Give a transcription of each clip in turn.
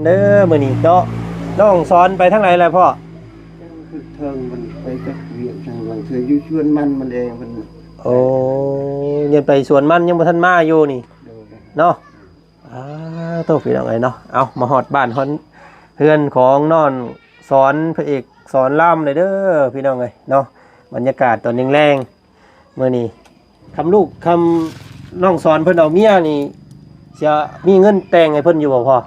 ເດີມື້ນີ້ເນາະ. ນ້ອງສອນໄປທາງໃດແລ້ວພໍ່? ເທິງມັນໄປຈັກວຽກທາງຫຼັງເທື່ອຢູ່ສວນມັນ ມັນແດງເພິ່ນ. ໂອ້ ຍັງໄປສວນມັນ ຍັງບໍ່ທັນມາຢູ່ນີ້. ໂດຍ ເນາະ. ອ່າ ໂຕ ພີ່ນ້ອງເອີຍເນາະ. ເອົາ ມາຮອດບ້ານຮອດເຮືອນຂອງນ້ອງສອນ ພະເອກສອນລາມເລີຍເດີ ພີ່ນ້ອງເອີຍເນາະ. ບັນຍາກາດຕອນແລງໆ ມື້ນີ້ ຄຳລູກ ຄຳນ້ອງສອນເພິ່ນເອົາເມຍນີ້ ຊິມີເງິນແຕ່ງໃຫ້ເພິ່ນຢູ່ບໍ່ພໍ່?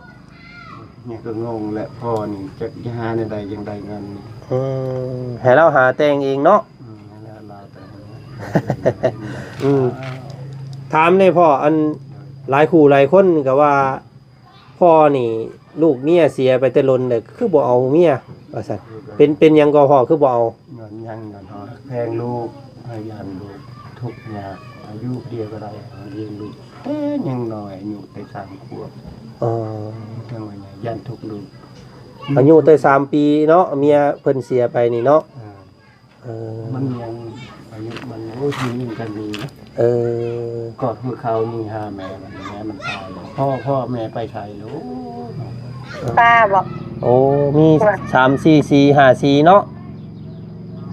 ແມ່ກໍງົງແຫຼະ ພໍ່ນີ້ຈັກຊິຫາແນວໃດຈັ່ງໄດ້ເງິນນີ້. ອືມ ໃຫ້ລາວຫາແຕ່ງເອງເນາະ. ອືມ ໃຫ້ລາວ ລາວແຕ່ງ. ອືມ ຖາມແດ່ພໍ່ ອັນ ຫຼາຍຄູ່ຫຼາຍຄົນກໍວ່າ ພໍ່ນີ້ລູກເມຍເສຍໄປແຕ່ດົນແລ້ວ ຄືບໍ່ເອົາເມຍວ່າຊັ້ນ. ເປັນ ເປັນຫຍັງກໍພໍ່ຄືບໍ່ເອົາ? ຍ້ອນຫຍັງ? ຍ້ອນເຮົາຮັກແພງລູກ ເຮົາຢ້ານລູກທຸກຍາກ. ອາຍຸດຽວກໍໄດ້ ເຮົາລ້ຽງລູກແຕ່ຍັງນ້ອຍ ອາຍຸແຕ່ສາມຂວບ. ອໍ ເຖິງວ່າຢ້ານທຸກລູກ. ອາຍຸແຕ່ສາມປີເນາະ ເມຍເພິ່ນເສຍໄປນີ້ເນາະ. ເອີ ເອີ ມັນຍັງອາຍຸມັນ ໂອ້ຍ ທີ່ນີ້ກໍມີນະ. ເອີ ກອດຫົວເຂົ່າມີຫາແມ່ ແມ່ມັນຕາຍແລ້ວ. ພໍ່ ພໍ່ແມ່ໄປໃສແລ້ວ? ປ້າບໍ? ໂອ້ ມີສາມ ສີ່ ສີ່ ຫ້າ ສີ່ເນາະ.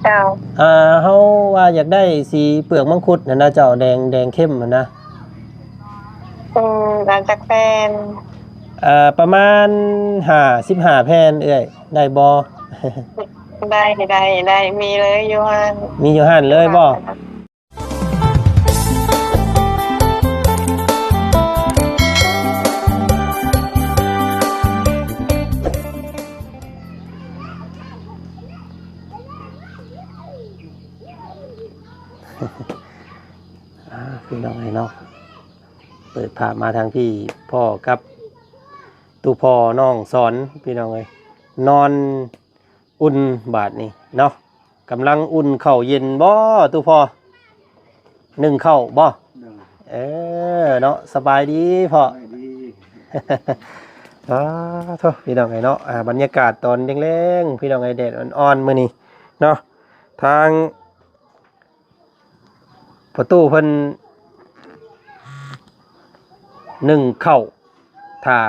ເຈົ້າ ອ່າ ເຮົາວ່າຢາກໄດ້ສີເປືອກມັງຄຸດຫັ້ນນະເຈົ້າ ແດງ ແດງເຂັ້ມຫັ້ນນະ. ອືມ ເອົາຈັກແຜ່ນ? ເອີ ປະມານຫ້າສິບຫ້າແຜ່ນເອື້ອຍ ໄດ້ບໍ່? ໄດ້ ໄດ້ ໄດ້ ມີເລີຍຢູ່ຫັ້ນ. ມີຢູ່ຫັ້ນເລີຍບໍ່? ອ່າ ພີ່ນ້ອງເອີຍເນາະ ເປີດພາບມາທາງພີ້ ພໍ່ກັບ ຕູ້ພໍ່ ນ້ອງສອນ ພີ່ນ້ອງເອີຍ ນອນອຸ່ນບາດນີ້ເນາະ. ກຳລັງອຸ່ນເຂົ້າເຢັນບໍ່ຕູ້ພໍ່? ໜຶ້ງເຂົ້າບໍ່? ເອີເນາະ. ສະບາຍດີພໍ່. ສະບາຍດີ. ອ້າໂທ້ ພີ່ນ້ອງເອີຍເນາະ ອ່າ ບັນຍາກາດຕອນແລງໆ ພີ່ນ້ອງເອີຍ ແດດອ່ອນໆ ມື້ນີ້ເນາະ ທາງ ພໍ່ຕູ້ເພິ່ນໜຶ້ງເຂົ້າຖ້າ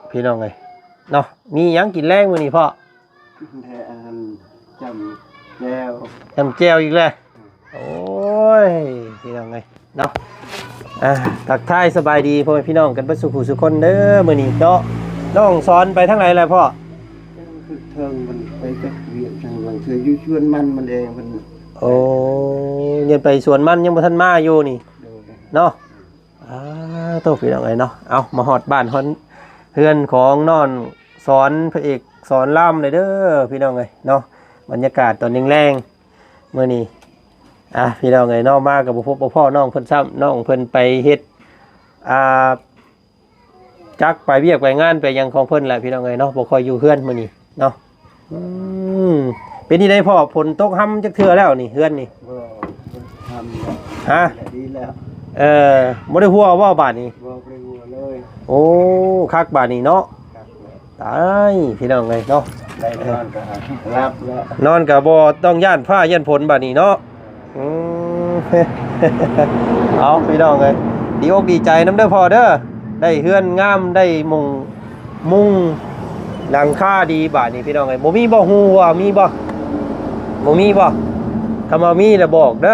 ພີ່ນ້ອງເອີຍເນາະ. ມີຫຍັງກິນແລງມື້ນີ້ພໍ່? ແຕ່ອັນ ຈ້ຳແຈ່ວ ຈ້ຳແຈ່ວອີກແລ້ວ. ໂອ້ຍ ພີ່ນ້ອງເອີຍເນາະ. ອ່າ ທັກທາຍສະບາຍດີພໍ່ແມ່ພີ່ນ້ອງກັນເບິດສູ່ຜູ້ສູ່ຄົນເດີ ມື້ນີ້ເນາະ. ນ້ອງສອນໄປທາງໃດແລ້ວພໍ່? ເທິງມັນໄປຈັກວຽກທາງຫຼັງເທື່ອຢູ່ສວນມັນ ມັນແດງເພິ່ນ. ໂອ້ ຍັງໄປສວນມັນ ຍັງບໍ່ທັນມາຢູ່ນີ້. ໂດຍ ເນາະ. ອ່າ ໂຕ ພີ່ນ້ອງເອີຍເນາະ. ເອົາ ມາຮອດບ້ານຮອດເຮືອນຂອງນ້ອງສອນ ພະເອກສອນລາມເລີຍເດີ ພີ່ນ້ອງເອີຍເນາະ. ບັນຍາກາດຕອນແລງໆ ມື້ນີ້ ອ່າ ພີ່ນ້ອງເອີຍເນາະ ມາກໍບໍ່ພົບບໍ່ພໍ້ນ້ອງເພິ່ນຊ້ຳ. ນ້ອງເພິ່ນໄປເຮັດ ອ່າ ຈັກໄປວຽກໄປງານໄປຫຍັງຂອງເພິ່ນແຫຼະ ພີ່ນ້ອງເອີຍເນາະ ບໍ່ຄ່ອຍຢູ່ເຮືອນມື້ນີ້ເນາະ. ອືມ ເປັນຈັ່ງໃດພໍ່ ຝົນຕົກຮຳຈັກເທື່ອແລ້ວນີ້ ເຮືອນນີ້? ບໍ່ ຮຳແລ້ວ. ຮະ? ດີແລ້ວ. ເອີ ບໍ່ໄດ້ຮົ່ວບໍ່ບາດນີ້? ບໍ່ ບໍ່ໄດ້ຮົ່ວເລີຍ. ໂອ້ ຄັກບາດນີ້ເນາະ. ຄັກແລ້ວ. ຕາຍ ພີ່ນ້ອງເອີຍເນາະ ໄດ້ນອນກໍຫຼັບແລ້ວ ນອນກໍບໍ່ຕ້ອງຢ້ານຟ້າຢ້ານຝົນບາດນີ້ເນາະ. ອືມ ເອົາ ພີ່ນ້ອງເອີຍ ດີອົກດີໃຈນຳເດີພໍ່ເດີ ໄດ້ເຮືອນງາມ ໄດ້ມຸງ ມຸງຫຼັງຄາດີບາດນີ້ ພີ່ນ້ອງເອີຍ. ບໍ່ມີບໍ່ ຮູຮົ່ວມີບໍ່? ບໍ່ມີບໍ່? ຄັນວ່າມີລະບອກເດີ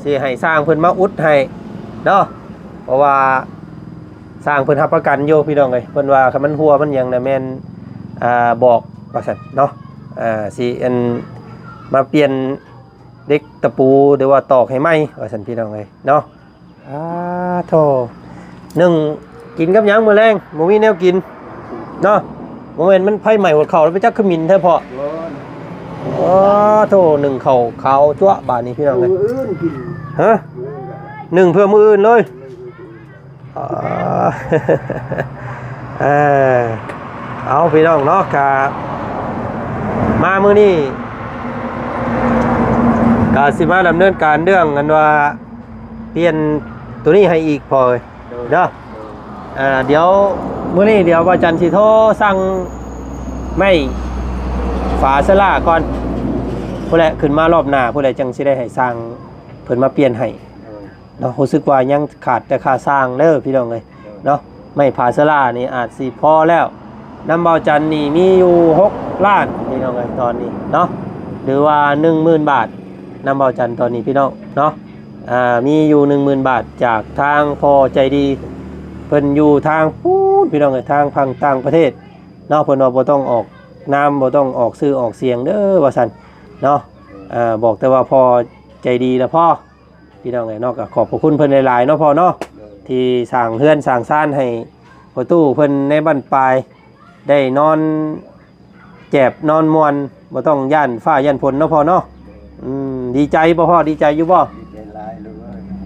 ຊິໃຫ້ຊ່າງເພິ່ນມາອຸດໃຫ້ເນາະ ເພາະວ່າ ຊ່າງເພິ່ນຮັບປະກັນຢູ່ ພີ່ນ້ອງເອີຍ. ເພິ່ນວ່າຄັນມັນຮົ່ວມັນຫຍັງນະ ແມ່ນ ອ່າ ບອກວ່າຊັ້ນເນາະ. ອ່າ ຊິ ອັນ ມາປ່ຽນເຫຼັກຕະປູ ຫຼືວ່າຕອກໃຫ້ໃໝ່ວ່າຊັ້ນ ພີ່ນ້ອງເອີຍເນາະ. ອາໂທ້ ໜຶ້ງກິນກັບຫຍັງມື້ແລງ? ບໍ່ມີແນວກິນເນາະ. ບໍ່ແມ່ນມັນໄຟໄໝ້ຫົວເຂົ້າແລ້ວ ໄປຈັກຂະມິນແທ້ພໍ່? ໂອ້ໂທ້ ໜຶ້ງເຂົ້າຂາວຈັ້ວະບາດນີ້ ພີ່ນ້ອງເອີຍ. ມື້ອື່ນກິນ ຮະ? ມື້ອື່ນກໍໄດ້ ໜຶ້ງເພື່ອມື້ອື່ນເລີຍ. ອາ ເອີ ເອົາ ພີ່ນ້ອງເນາະ ກະມາມື້ນີ້ ກະຊິມາດຳເນີນການເລື່ອງອັນວ່າປ່ຽນໂຕນີ້ໃຫ້ອີກ ພໍ່ເອີຍ ໂດຍ ເດີ. ໂດຍ ເອີ ດຽວມື້ນີ້ດຽວວ່າຈັນຊິໂທສັ່ງໄມ້ຝາສາລາກ່ອນ ພຸ້ນແຫຼະ ຂຶ້ນມາລອບໜ້າພຸ້ນແຫຼະ ຈັ່ງຊິໄດ້ໃຫ້ຊ່າງເພິ່ນມາປ່ຽນໃຫ້. ໂດຍ ເນາະ ຮູ້ສຶກວ່າຍັງຂາດແຕ່ຄ່າຊ່າງເດີ ພີ່ນ້ອງເອີຍ ໂດຍ ເນາະ. ໄມ້ຜາສາລານີ້ອາດຊິພໍແລ້ວ ນຳເບົາຈັນນີ້ມີຢູ່ຫົກລ້ານພີ່ນ້ອງເອີຍ ຕອນນີ້ເນາະ ຫຼືວ່າໜຶ່ງໝື່ນບາດ ນຳເບົາຈັນຕອນນີ້ພີ່ນ້ອງເນາະ ອ່າ ມີຢູ່ໜຶ່ງໝື່ນບາດ ຈາກທາງພໍ່ໃຈດີ ເພິ່ນຢູ່ທາງພຸ້ນພີ່ນ້ອງເອີຍ ທາງຝັ່ງຕ່າງປະເທດເນາະ ເພິ່ນວ່າບໍ່ຕ້ອງອອກນາມ ບໍ່ຕ້ອງອອກຊື່ອອກສຽງເດີວ່າຊັ້ນເນາະ ອ່າ ບອກແຕ່ວ່າພໍ່ໃຈດີລະພໍ ພີ່ນ້ອງເອີຍເນາະ ກໍຂອບພະຄຸນເພິ່ນຫຼາຍໆເນາະພໍ່ເນາະ ໂດຍ ທີ່ສ້າງເຮືອນສ້າງຊານໃຫ້ພໍ່ຕູ້ເພິ່ນໃນບັ້ນປາຍ ໄດ້ນອນແຈບນອນມ່ວນ ບໍ່ຕ້ອງຢ້ານຟ້າຢ້ານຝົນເນາະພໍ່ເນາະ ໂດຍ ອືມ ດີໃຈບໍ່ພໍ່ ດີໃຈຢູ່ບໍ່? ດີໃຈຫຼາຍລູກ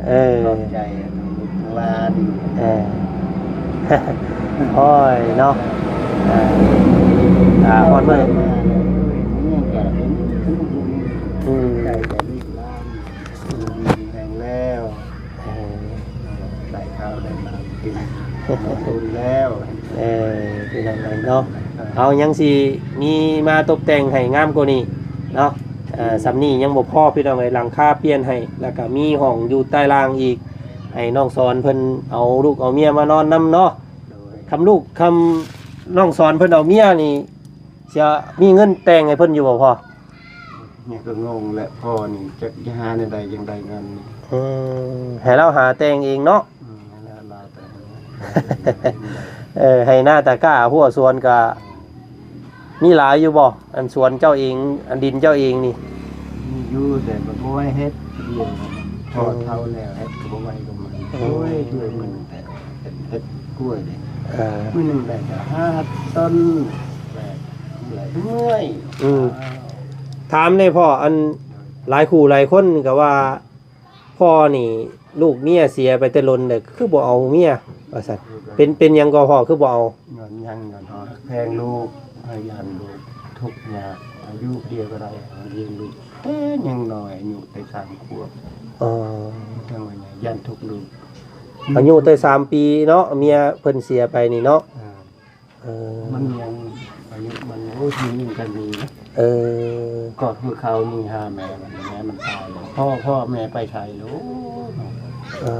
ເອີຍ ເອີ ຂອບໃຈລູກຫຼານ ເອີ ໂອ້ຍເນາະ ອ່າ ອ່າ ຮອດມື້ ອືມ ໃຈແຕ່ລູກຫຼານ ຢູ່ດີມີແຮງແລ້ວ ເອີ ໄດ້ເຂົ້າໄດ້ນ້ຳກິນ ບຸນແລ້ວ ເອີ ພີ່ນ້ອງເອີຍເນາະ ເອີ ເຮົາຍັງຊິມີມາຕົບແຕ່ງໃຫ້ງາມກວ່ານີ້ເນາະ ເອີ ອືມ ສ່ຳນີ້ຍັງບໍ່ພໍພີ່ນ້ອງເອີຍ ຫຼັງຄາປ່ຽນໃຫ້ ແລ້ວກະມີຫ້ອງຢູ່ໃຕ້ລ່າງອີກ ໃຫ້ນ້ອງສອນເພິ່ນເອົາລູກເອົາເມຍມານອນນຳເນາະ ໂດຍ ຄຳລູກ ຄຳນ້ອງສອນເພິ່ນເອົາເມຍນີ້ ຊິມີເງິນແຕ່ງໃຫ້ເພິ່ນຢູ່ບໍ່ພໍ່? ນີ້ກໍງົງແຫຼະ ພໍ່ນີ້ຈັກຊິຫາແນວໃດຈັ່ງໄດ້ເງິນ ອືມ ໃຫ້ລາວຫາແຕ່ງເອງເນາະ ອືມ ໃຫ້ລາວ ລາວແຕ່ງ ເອີ ໃຫ້ນາຕາກ້າຫົວສວນກະມີຫຼາຍຢູ່ບໍ່? ອັນສວນເຈົ້າເອງ ອັນດິນເຈົ້າເອງນີ້ ມີຢູ່ ແຕ່ກໍບໍ່ໄວ້ເຮັດ ເພາະເຖົ້າແລ້ວ ເຮັດກໍບໍ່ໄວ້ກັບມັນ ໂອ້ຍ ຊ່ວຍມັນແຕ່ເຮັດ ເຮັດກ້ວຍເດ້ ເອີ ມື້ໜຶ່ງໄດ້ກໍຫ້າຕົ້ນ ແບບເມື່ອຍ ອືມ ຖາມແດ່ພໍ່ ອັນຫຼາຍຄູ່ຫຼາຍຄົນກໍວ່າ ພໍ່ນີ້ລູກເມຍເສຍໄປແຕ່ດົນແລ້ວ ຄືບໍ່ເອົາເມຍວ່າຊັ້ນ ເປັນ ເປັນຫຍັງກໍພໍ່ ຄືບໍ່ເອົາ? ຍ້ອນຫຍັງ? ຍ້ອນເຮົາຮັກແພງລູກ ເຮົາຢ້ານລູກທຸກຍາກ ເຮົາຢູ່ຜູ້ດຽວກໍໄດ້ ເຮົາລ້ຽງລູກແຕ່ຍັງນ້ອຍ ອາຍຸແຕ່ສາມຂວບ ອໍ ຈັ່ງວ່າຢ້ານທຸກລູກ ອາຍຸແຕ່ສາມປີເນາະ ເມຍເພິ່ນເສຍໄປນີ້ເນາະ ເອີ ເອີ ມັນຍັງອາຍຸມັນ ໂອ້ຍ ຍິງກັນນີ້ນະ ເອີ ກໍຄືເຂົານີ້ຫາແມ່ມັນ ແມ່ມັນຕາຍແລ້ວ ພໍ່ ພໍ່ແມ່ໄປໃສແລ້ວ ເອີ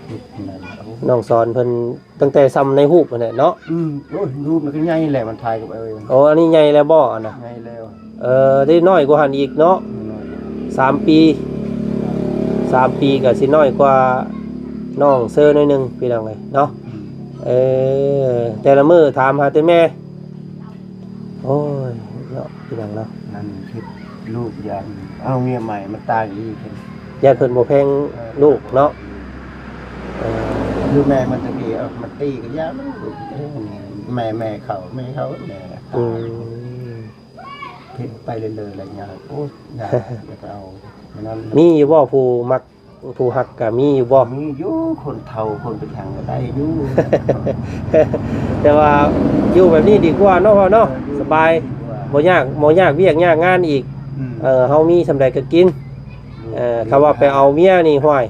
ຄິດນັ້ນ ໂອ້ຍ ນ້ອງສອນເພິ່ນຕັ້ງແຕ່ຊ່ຳໃນຮູບຫັ້ນແຫຼະເນາະ ອືມ ໂອ້ຍ ຮູບມັນກໍໃຫຍ່ແຫຼະ ມັນຖ່າຍກັບເອີຍ ໂອ້ ອັນນີ້ໃຫຍ່ແລ້ວບໍ່ ອັນນະ? ໃຫຍ່ແລ້ວ ເອີ ໄດ້ນ້ອຍກວ່າຫັ້ນອີກເນາະ ນ້ອຍ ສາມປີ ສາມປີກໍຊິນ້ອຍກວ່ານ້ອງເຊີໜ້ອຍໜຶ່ງ ພີ່ນ້ອງເອີຍເນາະ ອືມ ເອີ ແຕ່ລະມື້ຖາມຫາແຕ່ແມ່ ໂອ້ຍ ເນາະ ພີ່ນ້ອງເນາະ ນັ້ນຄິດລູກຢ້ານເອົາເມຍໃໝ່ມາຕາຍອີກ ຢ້ານເພິ່ນບໍ່ແພງ ເອີ ລູກເນາະ ເອີ ຄືແມ່ມັນຕະກີ້ ເອົາມາຕີກໍຢ່າມັນ ລູກ ເອີ ແມ່ ແມ່ເຂົາ ແມ່ເຂົາ ແມ່ ອືມ ເຮັດໄປເລື້ອຍໆ ແລ້ວຍາກ ໂອ້ຍ ຍາກ ຢາກເອົາ ແນວນັ້ນ ມີຢູ່ບໍ່ຜູ້ມັກ ຜູ້ຮັກກໍມີຢູ່ບໍ່? ມີຢູ່ ຄົນເຖົ້າຄົນເປັນຫຍັງກໍໄດ້ຢູ່ ແຕ່ວ່າຢູ່ແບບນີ້ດີກວ່າເນາະພໍ່ເນາະ ເອີ ຢູ່ ສະບາຍ ດີກວ່າ ບໍ່ຍາກ ບໍ່ຍາກວຽກຍາກງານອີກ ອືມ ເອີ ເຮົາມີສ່ຳໃດກໍກິນ ອືມ ເອີ ຄຳວ່າໄປເອົາເມຍນີ້ ຫ້ວຍ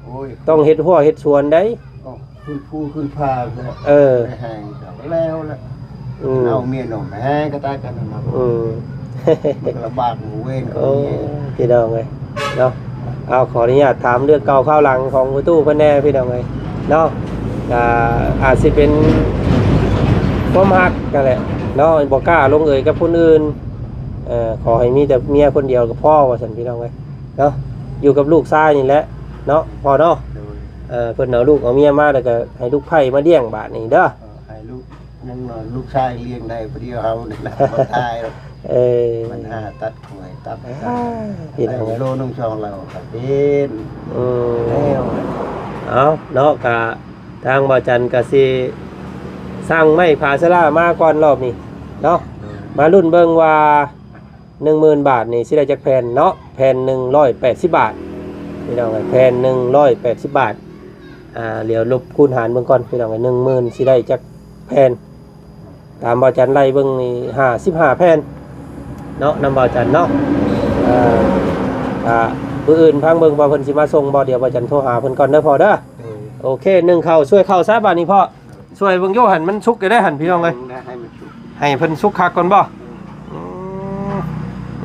ໂອ້ຍ ຕ້ອງເຮັດຮົ້ວເຮັດສວນໃດ໋ ໂອ້ ຂຶ້ນພູຂຶ້ນຜາແລ້ວ ເອີ ໄດ້ແຮງກໍແລ້ວລະ ອືມ ເອົາເມຍໜຸ່ມແຮງກໍຕາຍກັນນະ ອືມ ມັນກໍລຳບາກເວນ ໂອ້ ພີ່ນ້ອງເອີຍເນາະ ເອົາ ຂໍອະນຸຍາດຖາມເລື່ອງເກົ່າຄາວຫຼັງຂອງພໍ່ຕູ້ເພິ່ນແດ່ ພີ່ນ້ອງເອີຍເນາະ ກໍອາດຊິເປັນຄວາມຮັກນັ້ນແຫຼະເນາະ ບໍ່ກ້າລົງເອີຍກັບຄົນອື່ນ ເອີ ຂໍໃຫ້ມີແຕ່ເມຍຄົນດຽວກໍພໍ ວ່າຊັ້ນ ພີ່ນ້ອງເອີຍເນາະ ຢູ່ກັບລູກຊາຍນີ້ແຫຼະເນາະ ພໍ່ເນາະ ໂດຍ ເອີ ເພິ່ນເອົາລູກເອົາເມຍມາ ແລ້ວກໍໃຫ້ລູກໃພ້ມາລ້ຽງບາດນີ້ເດີ ໃຫ້ລູກ ຍັງນ້ອຍ ລູກຊາຍລ້ຽງໄດ້ຜູ້ດຽວ ເຮົານີ້ລະບໍ່ຕາຍດອກ ເອີ ມັນຫາຕັດກ້ວຍຕັດ ອ່າ ພີ່ນ້ອງ ໄດ້ໂລໜຶ່ງສອງໂລກໍເປັນ ອືມ ແລ້ວ ເອົາເນາະ ກະທາງບ່າວຈັນກະຊິສັ່ງໄມ້ຜາສະຫຼາມາກ່ອນລອບນີ້ເນາະ ມາລຸ້ນເບິ່ງວ່າ ໜຶ່ງໝື່ນບາດນີ້ຊິໄດ້ຈັກແຜ່ນເນາະ ແຜ່ນໜຶ່ງຮ້ອຍແປດສິບບາດ ພີ່ນ້ອງເອີຍ ແຜ່ນໜຶ່ງຮ້ອຍແປດສິບບາດ ອ່າ ດຽວລົບຄູນຫານເບິ່ງກ່ອນ ພີ່ນ້ອງເອີຍ ໜຶ່ງໝື່ນຊິໄດ້ຈັກແຜ່ນ ຕາມບ່າວຈັນໄລ່ເບິ່ງນີ້ຫ້າສິບຫ້າແຜ່ນເນາະ ນຳບ່າວຈັນເນາະ ເອີ ອ່າ ມື້ອື່ນຟັງເບິ່ງວ່າເພິ່ນຊິມາສົ່ງບໍ່ ດຽວບ່າວຈັນໂທຫາເພິ່ນກ່ອນເດີພໍ່ເດີ ໂອເຄ ໜຶ້ງເຂົ້າ ຊ່ວຍເຂົ້າຊະບາດນີ້ພໍ່ ຊ່ວຍເບິ່ງຢູ່ ຫັ້ນມັນສຸກຢູ່ເດ້ຫັ້ນ ພີ່ນ້ອງເອີຍ ໃຫ້ມັນສຸກ ໃຫ້ເພິ່ນສຸກຄັກກ່ອນບໍ່? ອືມ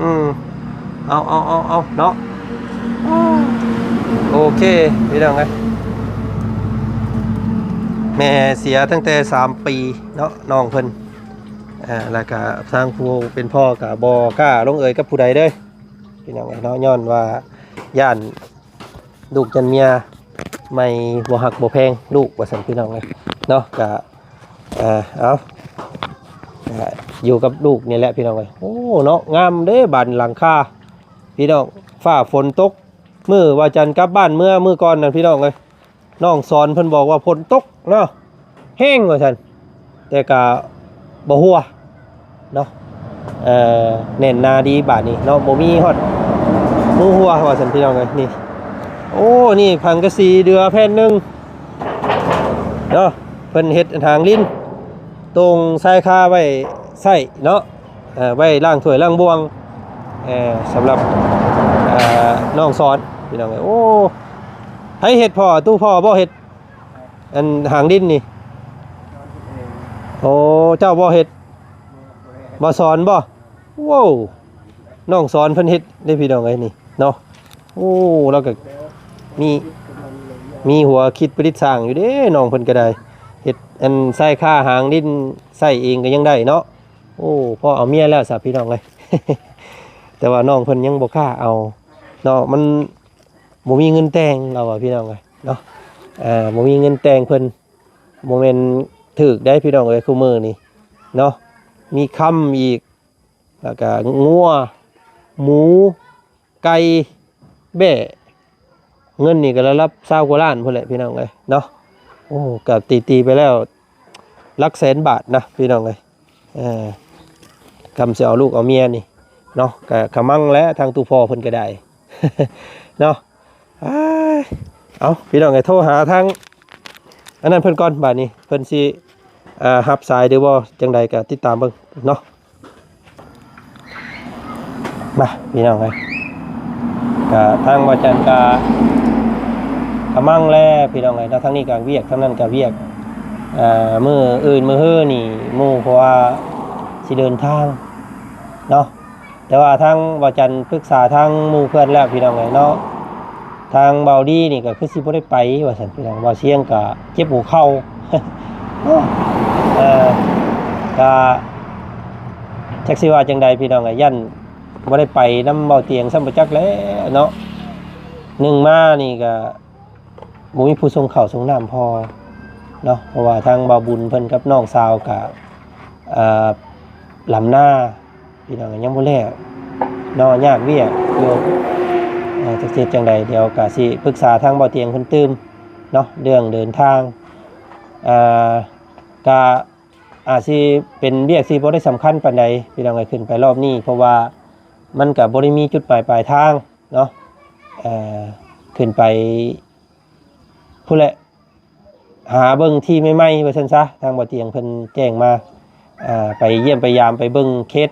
ອືມ ເອົາ ເອົາ ເອົາ ເອົາເນາະ ໂອເຄ ພີ່ນ້ອງເອີຍ ແມ່ເສຍຕັ້ງແຕ່ສາມປີເນາະ ນ້ອງເພິ່ນ ອ່າ ແລ້ວກະທາງຜູ້ເປັນພໍ່ກະບໍ່ກ້າລົງເອີຍກັບຜູ້ໃດເດີ ພີ່ນ້ອງເອີຍເນາະ ຍ້ອນວ່າຢ້ານລູກຢ້ານເມຍໃໝ່ບໍ່ຮັກບໍ່ແພງລູກວ່າຊັ້ນ ພີ່ນ້ອງເອີຍເນາະ ກະ ອ່າ ເອົາ ກະຢູ່ກັບລູກນີ້ແຫຼະ ພີ່ນ້ອງເອີຍ. ໂອ້ ເນາະ ງາມເດ້ບາດຫຼັງຄາ ພີ່ນ້ອງ ຟ້າຝົນຕົກ ມື້ວາຈັນກັບບ້ານເມືອມື້ກ່ອນນັ້ນ ພີ່ນ້ອງເອີຍ ນ້ອງສອນເພິ່ນບອກວ່າຝົນຕົກເນາະ ແຮງວ່າຊັ້ນ ແຕ່ກະບໍ່ຮົ່ວເນາະ ເອີ ແໜ້ນໜາດີບາດນີ້ເນາະ ບໍ່ມີຮອດຮູຮົ່ວວ່າຊັ້ນ ພີ່ນ້ອງເອີຍ. ນີ້ ໂອ້ ນີ້ສັງກະສີເດືອແຜ່ນໜຶ່ງເນາະ ເພິ່ນເຮັດຫາງລິ້ນ ໂຕ່ງຊາຍຄາໄວ້ໃຊ້ເນາະ ເອີ ໄວ້ລ້າງຖ້ວຍລ້າງບ່ວງ ເອີ ສຳລັບ ເອີ ນ້ອງສອນ ພີ່ນ້ອງເອີຍ. ໂອ້ ໃຜເຮັດພໍ່? ຕູ້ພໍ່ບໍ່ເຮັດ ອັນຫາງດິນນີ້? ໂອ້ ເຈົ້າບໍ່ເຮັດ? ບໍ່ສອນບໍ່? ໂອ້ ນ້ອງສອນເພິ່ນເຮັດເດ້ ພີ່ນ້ອງເອີຍ ນີ້ເນາະ. ໂອ້ ລາວກໍມີ ມີຫົວຄິດປະດິດສ້າງຢູ່ເດ້ ນ້ອງເພິ່ນກໍໄດ້ ເຮັດອັນຊາຍຄາຫາງດິນໃຊ້ເອງກໍຍັງໄດ້ເນາະ. ໂອ້ ພໍເອົາເມຍແລ້ວຊະ ພີ່ນ້ອງເອີຍ ແຕ່ວ່ານ້ອງເພິ່ນຍັງບໍ່ກ້າເອົາເນາະ ມັນບໍ່ມີເງິນແຕ່ງ ລາວວ່າ ພີ່ນ້ອງເອີຍເນາະ. ເອີ ບໍ່ມີເງິນແຕ່ງເພິ່ນ ບໍ່ແມ່ນຖືກໄດ໋ ພີ່ນ້ອງເອີຍ ຄູ່ມື້ນີ້ເນາະ ມີຄຳອີກ ແລ້ວກະງົວ ໝູ ໄກ່ ແບ້ ເງິນນີ້ກໍລະດັບຊາວກວ່າລ້ານພຸ້ນແຫຼະ ພີ່ນ້ອງເອີຍເນາະ. ໂອ້ ກໍຕີໆໄປແລ້ວຫຼັກແສນບາດນະ ພີ່ນ້ອງເອີຍ. ເອີ ຄຳຊິເອົາລູກເອົາເມຍນີ້ເນາະ ກໍຂະມັງແຫຼະ ທາງຕູ້ພໍ່ເພິ່ນກໍໄດ້ເນາະ. ອ້າຍ ເອົາ ພີ່ນ້ອງເອີຍ ໂທຫາທາງອັນນັ້ນເພິ່ນກ່ອນ ບາດນີ້ເພິ່ນຊິ ເອີ ຮັບສາຍຫຼືບໍ່ ຈັ່ງໃດກໍຕິດຕາມເບິ່ງເນາະ. ມາ ພີ່ນ້ອງເອີຍ ກະທາງບ່າວຈັນກະກະມັງແລ ພີ່ນ້ອງເອີຍເນາະ. ທາງນີ້ກະວຽກ ທາງນັ້ນກະວຽກ ເອີ ມື້ອື່ນມື້ຮືນີ້ໝູ່ ເພາະວ່າຊິເດີນທາງເນາະ. ແຕ່ວ່າທາງບ່າວຈັນປຶກສາທາງໝູ່ເພື່ອນແລ້ວ ພີ່ນ້ອງເອີຍເນາະ. ທາງບ່າວດີນີ້ກໍຄືຊິບໍ່ໄດ້ໄປວ່າຊັ້ນ ພີ່ນ້ອງ. ບ່າວຊຽງກໍເຈັບຫົວເຂົ່າ ເອີ ກໍຈັກຊິວ່າຈັ່ງໃດ ພີ່ນ້ອງເອີຍ ຢ້ານບໍ່ໄດ້ໄປນຳບ່າວຕຽງຊ້ຳບໍ່ຈັກແຫຼະເນາະ. ໜຶ່ງມານີ້ກໍບໍ່ມີຜູ້ສົ່ງເຂົ້າສົ່ງນ້ຳພໍເນາະ ເພາະວ່າທາງບ່າວບຸນເພິ່ນກັບນ້ອງສາວກໍ ເອີ ລຳນາ ພີ່ນ້ອງ ຍັງບໍ່ແລ້ວເນາະ ຍາກວຽກຢູ່. ເອີ ຈັກຊິເຮັດຈັ່ງໃດ ດຽວກະຊິປຶກສາທາງບ່າວຕຽງເພິ່ນຕື່ມເນາະ ເລື່ອງເດີນທາງ. ເອີ ກະອາດຊິເປັນວຽກທີ່ບໍ່ໄດ້ສຳຄັນປານໃດ ພີ່ນ້ອງເອີຍ ຂຶ້ນໄປລອບນີ້ ເພາະວ່າມັນກະບໍ່ໄດ້ມີຈຸດໝາຍປາຍທາງເນາະ. ເອີ ຂຶ້ນໄປ ພຸ້ນແຫຼະ ຫາເບິ່ງທີ່ໃໝ່ໆ ວ່າຊັ້ນຊະ ທາງບ່າວຕຽງເພິ່ນແຈ້ງມາ ອ່າ ໄປຢ້ຽມໄປຢາມ ໄປເບິ່ງເຂດ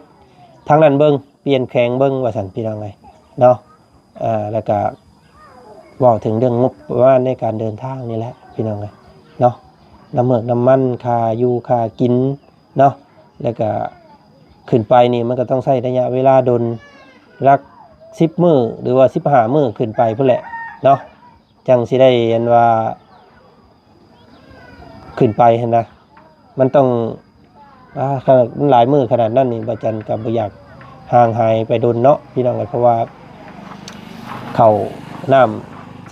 ທາງນັ້ນເບິ່ງ ປ່ຽນແຂວງເບິ່ງ ວ່າຊັ້ນ ພີ່ນ້ອງເອີຍເນາະ. ເອີ ແລ້ວກະເວົ້າເຖິງເລື່ອງງົບປະມານໃນການເດີນທາງນີ້ແຫຼະ ພີ່ນ້ອງເອີຍເນາະ ນ້ຳເໝີກນ້ຳມັນ ຄ່າຢູ່ຄ່າກິນ ເນາະ ແລ້ວກະຂຶ້ນໄປນີ້ມັນກໍຕ້ອງໃຊ້ໄລຍະເວລາດົນ ຫຼັກສິບມື້ ຫຼືວ່າສິບຫ້າມື້ຂຶ້ນໄປພຸ້ນແຫຼະເນາະ ຈັ່ງຊິໄດ້ອັນວ່າຂຶ້ນໄປຫັ້ນນະ. ມັນຕ້ອງ ອາ ຂະໜາດມັນຫຼາຍມື້ຂະໜາດນັ້ນນີ້ ບ່າວຈັນກໍບໍ່ຢາກຫ່າງຫາຍໄປດົນເນາະ ພີ່ນ້ອງເອີຍ ເພາະວ່າເຂົ້ານ້ຳ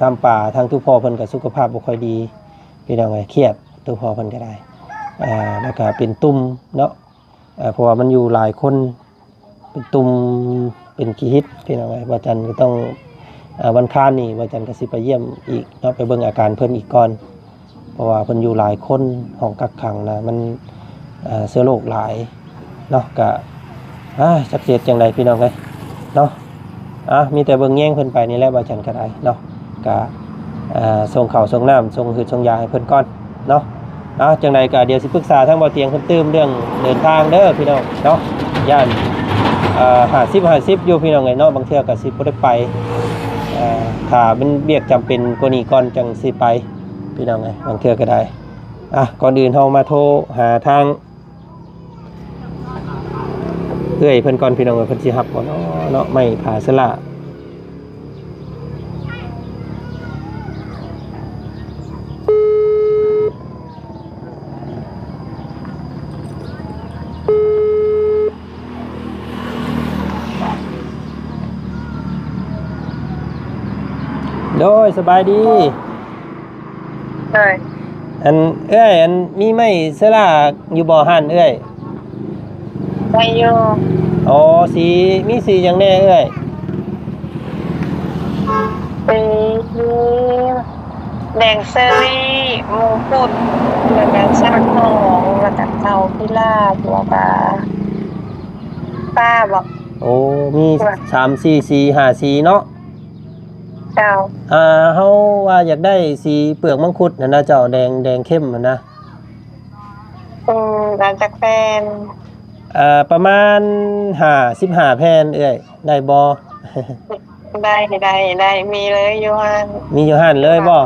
ຊຳປາ ທາງຕູ້ພໍ່ເພິ່ນກໍສຸຂະພາບບໍ່ຄ່ອຍດີ ພີ່ນ້ອງເອີຍ ຄຽດ ຕູ້ພໍ່ເພິ່ນກໍໄດ້ ອ່າ ແລ້ວກໍເປັນຕຸ່ມເນາະ ເອີ ເພາະວ່າມັນຢູ່ຫຼາຍຄົນ ເປັນຕຸ່ມ ເປັນຂີ້ຫີດ ພີ່ນ້ອງເອີຍ. ບ່າວຈັນກໍຕ້ອງ ອ່າ ວັນຄານນີ້ ບ່າວຈັນກໍຊິໄປຢ້ຽມອີກເນາະ ໄປເບິ່ງອາການເພິ່ນອີກກ່ອນ ເພາະວ່າເພິ່ນຢູ່ຫຼາຍຄົນ ຫ້ອງກັກຂັງນະ ມັນ ເຊື້ອໂລກຫຼາຍເນາະ ກະ ອາ ຈັກຊິເຮັດຈັ່ງໃດ ພີ່ນ້ອງເອີຍເນາະ. ອາ ມີແຕ່ເບິ່ງແຍງເພິ່ນໄປນີ້ແຫຼະ ບ່າວຈັນກໍໄດ້ເນາະ ກະ ເອີ ສົ່ງເຂົ້າສົ່ງນ້ຳ ສົ່ງຫືດສົ່ງຢາໃຫ້ເພິ່ນກ່ອນເນາະ. ເອົາ ຈັ່ງໃດກໍດຽວຊິປຶກສາທາງບ່າວຕຽງເພິ່ນຕື່ມເລື່ອງເດີນທາງເດີພີ່ນ້ອງເນາະ ຢ້ານ ເອີ ຫ້າສິບຫ້າສິບຢູ່ພີ່ນ້ອງເອີຍເນາະ ບາງເທື່ອກໍຊິບໍ່ໄດ້ໄປ ເອີ ຖ້າມັນວຽກຈຳເປັນກວ່ານີ້ກ່ອນຈັ່ງຊິໄປພີ່ນ້ອງເອີຍ ບາງເທື່ອກໍໄດ້. ອາ ກ່ອນອື່ນເຮົາມາໂທຫາທາງ ເອື້ອຍເພິ່ນກ່ອນ ພີ່ນ້ອງເອີຍ ເພິ່ນຊິຮັບບໍ່ເນາະ ເນາະ ໄມ້ຜາສະຫຼາ. ໂດຍ ສະບາຍດີ. ໂດຍ. ອັນ ເອື້ອຍ ອັນ ມີໄມ້ເຊລາຢູ່ບໍ່ຮ້ານເອື້ອຍ? ໄດ້ຢູ່. ອໍ ສີ ມີສີຫຍັງແດ່ເອື້ອຍ? ສີ ມີແດງເຊີຣີ ມົງຄຸດ ແລ້ວກະຊາກທອງ ແລ້ວກະເຕົ້າພິລາບ ແລ້ວກະຟ້າບໍ? ໂອ້ ມີສາມສີ່ສີ ຫ້າສີເນາະ? ເຈົ້າ. ອ່າ ເຮົາວ່າຢາກໄດ້ສີເປືອກມັງຄຸດຫັ້ນນະເຈົ້າ ແດງ ແດງເຂັ້ມຫັ້ນນະ. ອືມ ເອົາຈັກແຜ່ນ? ເອີ ປະມານຫ້າສິບຫ້າແຜ່ນເອື້ອຍ ໄດ້ບໍ່? ໄດ້ ໄດ້ ໄດ້ ມີເລີຍຢູ່ຮ້ານ. ມີຢູ່ຮ້ານເລີຍບໍ່?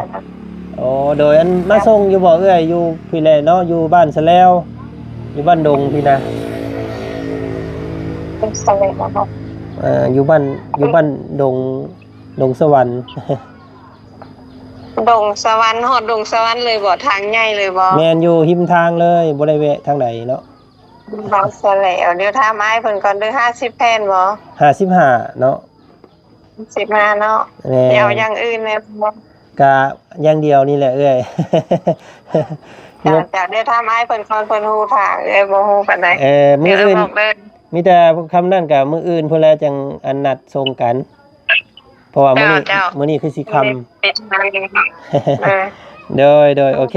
ໂອ້ ໂດຍ ອັນ ມາສົ່ງຢູ່ບໍ່ເອື້ອຍ? ຢູ່ພີ້ແຫຼະເນາະ ຢູ່ບ້ານສະແລວ ຢູ່ບ້ານດົງພີ້ນະ. ສະແລວເນາະ? ເອີ ຢູ່ບ້ານ ຢູ່ບ້ານດົງ ດົງສະຫວັນ. ດົງສະຫວັນ ຮອດດົງສະຫວັນເລີຍບໍ່? ທາງໃຫຍ່ເລີຍບໍ່? ແມ່ນ ຢູ່ຮິມທາງເລີຍ ບໍ່ໄດ້ແວະທາງໃດເນາະ. ເວົ້າຊະແລ້ວ ດຽວຖາມອ້າຍເພິ່ນກ່ອນເດີ ຫ້າສິບແຜ່ນບໍ່? ຫ້າສິບຫ້າເນາະ. ຫ້າສິບຫ້າເນາະ. ແມ່ນ. ຊິເອົາຢ່າງອື່ນແດ່ບໍ່? ກະຢ່າງດຽວນີ້ແຫຼະເອື້ອຍ. ເຈົ້າ ເຈົ້າ ດຽວຖາມອ້າຍເພິ່ນກ່ອນ ເພິ່ນຮູ້ທາງ ເອື້ອຍບໍ່ຮູ້ປານໃດ. ເອີ ມື້ອື່ນ ມີແຕ່ຄຳນັ້ນກະມື້ອື່ນພຸ້ນແຫຼະ ຈັ່ງອັນນັດສົ່ງກັນ ເພາະວ່າມື້ນີ້ ເຈົ້າ ມື້ນີ້ຄືຊິຄ່ຳ. ເອີ ໂດຍ ໂດຍ ໂອເຄ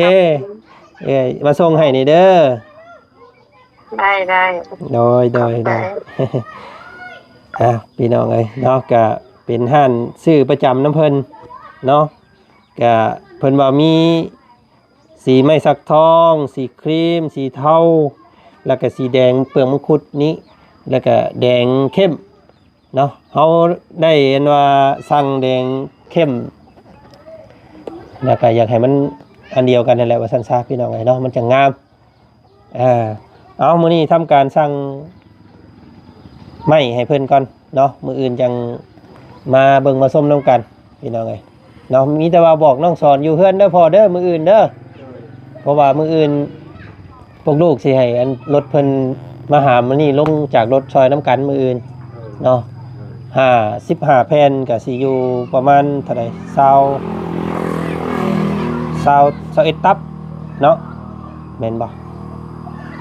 ເອື້ອຍ ມາສົ່ງໃຫ້ນີ້ເດີ. ໄດ້ ໄດ້. ໂດຍ ໂດຍ ໂດຍ. ອ່າ ພີ່ນ້ອງເອີຍເນາະ ກະເປັນຮ້ານຊື້ປະຈຳນຳເພິ່ນເນາະ ກະເພິ່ນວ່າມີສີໄມ້ສັກທອງ ສີຄຣີມ ສີເທົາ ແລ້ວກະສີແດງເປືອກມັງຄຸດນີ້ ແລ້ວກະແດງເຂັ້ມເນາະ. ເຮົາໄດ້ອັນວ່າສັ່ງແດງເຂັ້ມ ແລ້ວກະຢາກໃຫ້ມັນອັນດຽວກັນຫັ້ນແຫຼະ ວ່າຊັ້ນຊະ ພີ່ນ້ອງເອີຍເນາະ ມັນຈັ່ງງາມ. ເອີ ເອົາ ມື້ນີ້ທຳການສັ່ງໄມ້ໃຫ້ເພິ່ນກ່ອນເນາະ ມື້ອື່ນຈັ່ງມາເບິ່ງມາຊົມນຳກັນ ພີ່ນ້ອງເອີຍເນາະ. ມີແຕ່ວ່າບອກນ້ອງສອນຢູ່ເຮືອນເດີພໍ່ເດີ ມື້ອື່ນເດີ ເພາະວ່າມື້ອື່ນພວກລູກຊິໃຫ້ອັນລົດເພິ່ນມາຫາມານີ້ ລົງຈາກລົດຊ່ອຍນຳກັນມື້ອື່ນເນາະ. ຫ້າສິບຫ້າແຜ່ນກະຊິຢູ່ປະມານເທົ່າໃດ ຊາວ ຊາວ ຊາວເອັດຕັບເນາະ ແມ່ນບໍ່?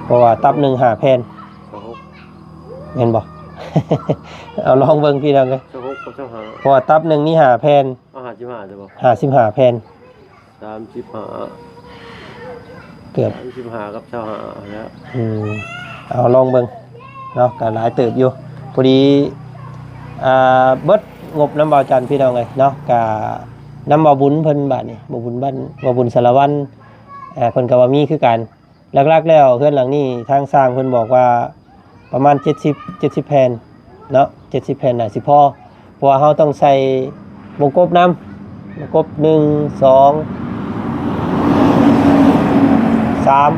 ເພາະວ່າຕັບໜຶ່ງຫ້າແຜ່ນ ຊາວຫົກ ແມ່ນບໍ່? ເອົາລອງເບິ່ງພີ່ນ້ອງເອີຍ ຊາວຫົກກັບຊາວຫ້າ ເພາະວ່າຕັບໜຶ່ງນີ້ຫ້າແຜ່ນ ເອົາຫ້າສິບຫ້າ ໃຊ່ບໍ່? ຫ້າສິບຫ້າແຜ່ນ ສາມສິບຫ້າ ເກືອບ ສາມສິບຫ້າກັບຊາວຫ້າແລ້ວ. ອືມ ເອົາລອງເບິ່ງເນາະ ກະຫຼາຍເຕີບຢູ່ ພໍດີ ອ່າ ເບິດງົບນຳບ່າວຈັນ ພີ່ນ້ອງເອີຍເນາະ ກະນຳບ່າວບຸນເພິ່ນບາດນີ້ ບ່າວບຸນບ້ານ ບ່າວບຸນສາລະວັນ ເພິ່ນກະວ່າມີຄືກັນ. ຫຼັກໆແລ້ວເຮືອນຫຼັງນີ້ທາງຊ່າງເພິ່ນບອກວ່າປະມານເຈັດສິບ ເຈັດສິບແຜ່ນເນາະ ເຈັດສິບແຜ່ນໜ້າຊິພໍ ເພາະວ່າເຮົາຕ້ອງໃສ່ວົງກົບນຳ ວົງກົບໜຶ່ງ ສອງ ສາມ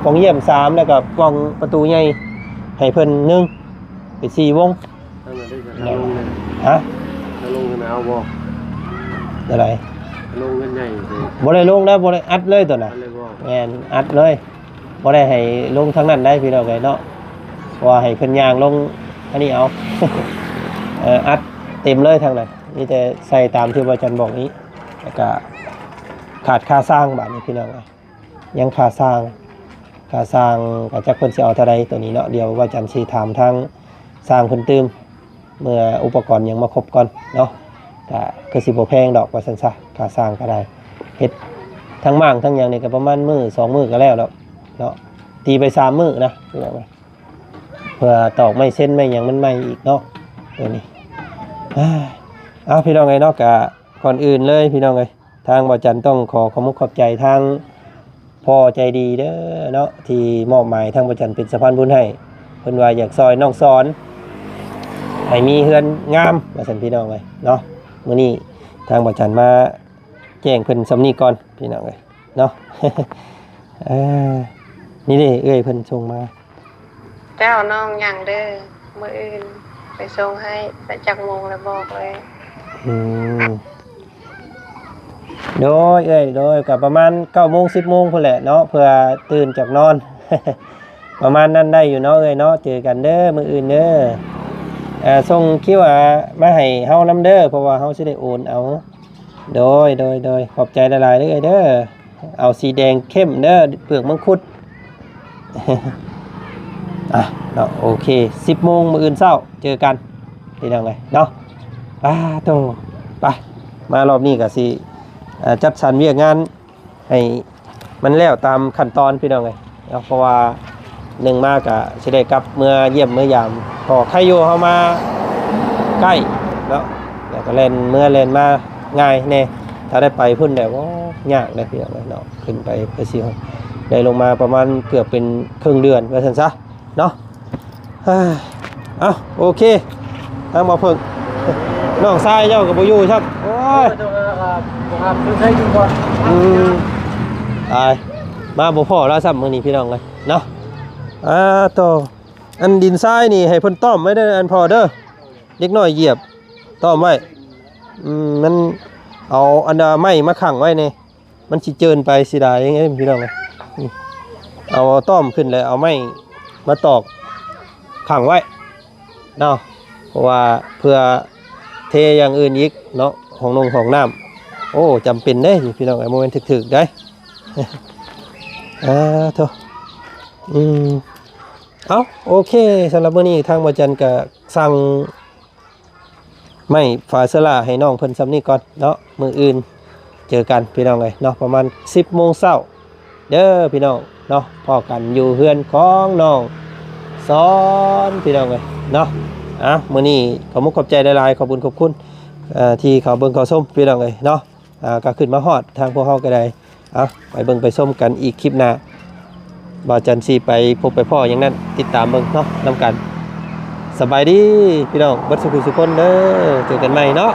ປ່ອງຢ້ຽມສາມ ແລ້ວກະປ່ອງປະຕູໃຫຍ່ໃຫ້ເພິ່ນໜຶ່ງ ເປັນສີ່ວົງ. ທາງນັ້ນໄດ້ຈະ ທາງລົງເລີຍ ຮະ? ທາງລົງນັ້ນເອົາບໍ່? ແນວໃດ? ລົງເຮືອນໃຫຍ່ ບໍ່ໄດ້ລົງແລ້ວ ບໍ່ໄດ້ອັດເລີຍຕົວນະ ອັດເລີຍບໍ່? ແມ່ນ ອັດເລີຍ ບໍ່ໄດ້ໃຫ້ລົງທາງນັ້ນໄດ໋ ພີ່ນ້ອງເອີຍເນາະ ເພາະວ່າໃຫ້ເພິ່ນຍ່າງລົງອັນນີ້ເອົາ ເອີ ອັດເຕັມເລີຍທາງນັ້ນ ມີແຕ່ໃສ່ຕາມທີ່ບ່າວຈັນບອກນີ້ ແລ້ວກະຂາດຄ່າຊ່າງບາດນີ້ ພີ່ນ້ອງເອີຍ. ຍັງຄ່າຊ່າງ ຄ່າຊ່າງກະຈັກເພິ່ນຊິເອົາເທົ່າໃດໂຕນີ້ເນາະ ດຽວບ່າວຈັນຊິຖາມທາງຊ່າງເພິ່ນຕື່ມ ເມື່ອອຸປະກອນຫຍັງມາຄົບກ່ອນເນາະ ກະຄືຊິບໍ່ແພງດອກວ່າຊັ້ນຊະ ຄ່າຊ່າງກະໄດ້ ເຮັດທັງມ້າງທັງຫຍັງນີ້ກະປະມານມື້ສອງມື້ກະແລ້ວດອກເນາະ ຕີໄປສາມມື້ນະ ເພື່ອຕອກໄມ້ເຊັນໄມ້ຫຍັງມັນໃໝ່ອີກເນາະ ໂຕນີ້. ເອົາ ພີ່ນ້ອງເອີຍເນາະ ກະກ່ອນອື່ນເລີຍ ພີ່ນ້ອງເອີຍ ທາງບ່າວຈັນຕ້ອງຂໍຂອບມຸກຂອບໃຈທາງພໍ່ໃຈດີເດີເນາະ ທີ່ມອບໝາຍທາງບ່າວຈັນເປັນສະພານບຸນໃຫ້ ເພິ່ນວ່າຢາກຊ່ອຍນ້ອງສອນໃຫ້ມີເຮືອນງາມວ່າຊັ້ນ ພີ່ນ້ອງເອີຍເນາະ. ມື້ນີ້ທາງບ່າວຈັນມາແຈ້ງເພິ່ນສ່ຳນີ້ກ່ອນ ພີ່ນ້ອງເອີຍເນາະ. ເອີ ນີ້ເດ້ ເອື້ອຍເພິ່ນສົ່ງມາ. ເຈົ້າ ນ້ອງຫຍັງເດີ ມື້ອື່ນໄປສົ່ງໃຫ້ ແຕ່ຈັກໂມງແລ້ວບອກເລີຍ. ອືມ ໂດຍ ເອື້ອຍ ໂດຍ ກະປະມານເກົ້າໂມງ ສິບໂມງພຸ້ນແຫຼະເນາະ ເພື່ອຕື່ນຈາກນອນ ປະມານນັ້ນໄດ້ຢູ່ເນາະ ເອື້ອຍເນາະ. ເຈີກັນເດີ ມື້ອື່ນເດີ ເອີ ສົ່ງຄິວອາ ມາໃຫ້ເຮົານຳເດີ ເພາະວ່າເຮົາຊິໄດ້ໂອນເອົາ. ໂດຍ ໂດຍ ໂດຍ ຂອບໃຈຫຼາຍໆເດີ້ ເດີ້. ເອົາສີແດງເຂັ້ມເດີ້ ເປືອກມັງຄຸດ. ອ່ະ ເນາະ ໂອເຄ ສິບໂມງມື້ອື່ນເຊົ້າເຈີກັນ ພີ່ນ້ອງເອີຍເນາະ. ປາໂຕ ໄປ ມາລອບນີ້ກໍຊິ ເອີ່ ຈັດສັນວຽກງານໃຫ້ມັນແລ້ວຕາມຂັ້ນຕອນ ພີ່ນ້ອງເອີຍເນາະ. ເພາະວ່າໜຶ່ງມາກໍຊິໄດ້ກັບເມືອຢ້ຽມເມືອຢາມ ເພາະໃຄຢູ່ເຮົາມາໃກ້ເນາະ ແລ້ວກໍແລ່ນເມືອແລ່ນມາງ່າຍແດ່. ຖ້າໄດ້ໄປພຸ້ນແລ້ວ ໂອ້ ຍາກເດ້ ພີ່ນ້ອງເອີຍເນາະ. ຂຶ້ນໄປ ໄປຊິໄດ້ລົງມາປະມານເກືອບເປັນເຄິ່ງເດືອນວ່າຊັ້ນຊະເນາະ. ເອີ ເອົ້າ ໂອເຄ ທາງບໍ່ເພິ່ງ ນ້ອງຊາຍເຈົ້າກໍບໍ່ຢູ່ຊ້ຳ. ໂອ້ຍ ບໍ່ຮັບ ບໍ່ຮັບ ຢູ່ໃສຢູ່ບໍ່? ອືມ ຕາຍ ມາບໍ່ພໍ້ລາວຊ້ຳມື້ນີ້ ພີ່ນ້ອງເອີຍເນາະ. ອ່າ ໂຕ ອັນດິນຊາຍນີ້ໃຫ້ເພິ່ນຕ້ອມໄວ້ເດີ້ ອັນພໍ່ເດີ້ ເດັກນ້ອຍຢຽບ ຕ້ອມໄວ້. ອືມ ມັນເອົາອັນດາໄມ້ມາຂັງໄວ້ແດ່ ມັນຊິເຈີນໄປ ເສຍດາຍເດ້ ພີ່ນ້ອງເອີຍ. ນີ້ ເອົາຕ້ອມຂຶ້ນ ແລ້ວເອົາໄມ້ມາຕອກຂັງໄວ້ເນາະ ເພາະວ່າເພື່ອເທຢ່າງອື່ນອີກເນາະ ຫ້ອງນົງຫ້ອງນ້ຳ. ໂອ້ ຈຳເປັນເດ້ ພີ່ນ້ອງເອີຍ ບໍ່ແມ່ນຖືກໆເດ້. ອ່າ ໂທ້ ອືມ ເອົ້າ ໂອເຄ ສຳລັບມື້ນີ້ທາງບໍ່ຈັນກໍສັ່ງ ໄມ້ຝາເຊື້ອລາໃຫ້ນ້ອງເພິ່ນສ່ຳນີ້ກ່ອນເນາະ. ມື້ອື່ນເຈີກັນ ພີ່ນ້ອງເອີຍເນາະ ປະມານສິບໂມງເຊົ້າເດີ້ ພີ່ນ້ອງເນາະ. ພໍ້ກັນຢູ່ເຮືອນຂອງນ້ອງສອນ ພີ່ນ້ອງເອີຍເນາະ. ອ່ະ ມື້ນີ້ຂອບມຸກຂອບໃຈຫຼາຍໆ ຂອບບຸນຂອບຄຸນ ເອີ່ ທີ່ເຂົ້າເບິ່ງເຂົ້າຊົມ ພີ່ນ້ອງເອີຍເນາະ. ອ່າ ກໍຂຶ້ນມາຮອດທາງພວກເຮົາກໍໄດ້. ເອົາ ໄປເບິ່ງໄປຊົມກັນອີກຄລິບໜ້າ. ບ່າວຈັນຊິໄປພົບໄປພໍ້ຫຍັງນັ້ນ ຕິດຕາມເບິ່ງເນາະ ນຳກັນ. ສະບາຍດີພີ່ນ້ອງເບິດສູ່ຜູ້ສູ່ຄົນເດີ້ ເຈີກັນໃໝ່ເນາະ.